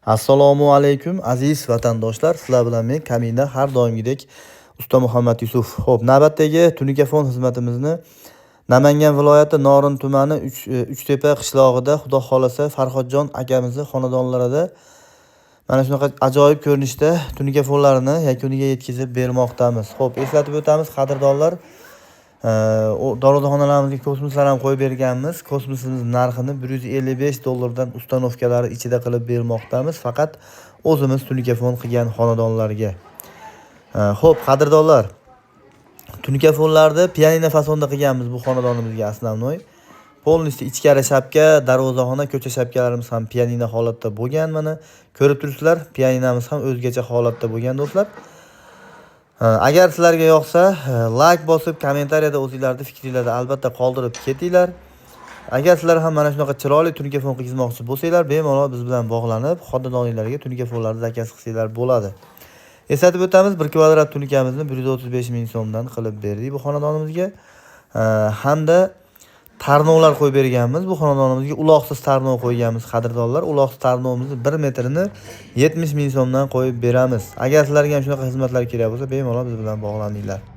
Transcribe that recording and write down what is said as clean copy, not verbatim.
Assalomu alaykum, aziz vatandoshlar. Sizlar bilan men, Kamina, har doimgidek usta Muhammad Yusuf. Xo'p, navbatdagi tunikafon xizmatimizni Namangan viloyati Norin tumani Uchtepa qishlog'ida, Xudo xolasa, Farhodjon akamizni xonadonlarida mana shunaqa ajoyib ko'rinishda tunikafonlarni yakuniga yetkazib bermoqdamiz. Xo'p, eslatib o'tamiz, qadrdonlar, darvozaxonalarimizga kosmoslar ham qo'yib berganmiz. Kosmosimiz narxini 155 dollardan ustanovkalari ichida qilib bermoqdamiz. Faqat o'zimiz tunikafon qilgan xonadonlarga. Xo'p, qadrdonlar, tunikafonlarni pianino fasonda qilganmiz bu xonadonimizga основной. Полностью ichkari shapka, darvozaxona, ko'cha shapkalarimiz ham pianino holatda bo'lgan mana. Ko'rib turibsizlar, pianinamiz ham o'zgacha holatda bo'lgan, do'stlar. Agar sizlarga yoqsa, layk bosib, kommentariyada o'zinglarning fikringlarni albatta qoldirib ketinglar. Agar sizlar ham mana shunaqa chiroyli tunikafon qilgizmoqchi bo'lsanglar, bemalol biz bilan bog'lanib, xonadoninglarga tunikafonlarni zakaz qilsanglar bo'ladi. Eslatib o'tamiz, 1 kvadrat tunikamizni 135 ming so'mdan qilib berdik bu xonadonimizga. Hamda tarnovlar qo'yib berganmiz bu xonadonimizga. Uloqsiz tarnov qo'yganmiz, qadrdonlar. Uloqsiz tarnovimizni 1 metrini 70 ming so'mdan qo'yib beramiz. Agar sizlarga ham shunaqa xizmatlar kerak bo'lsa, bemalol biz bilan bog'laninglar.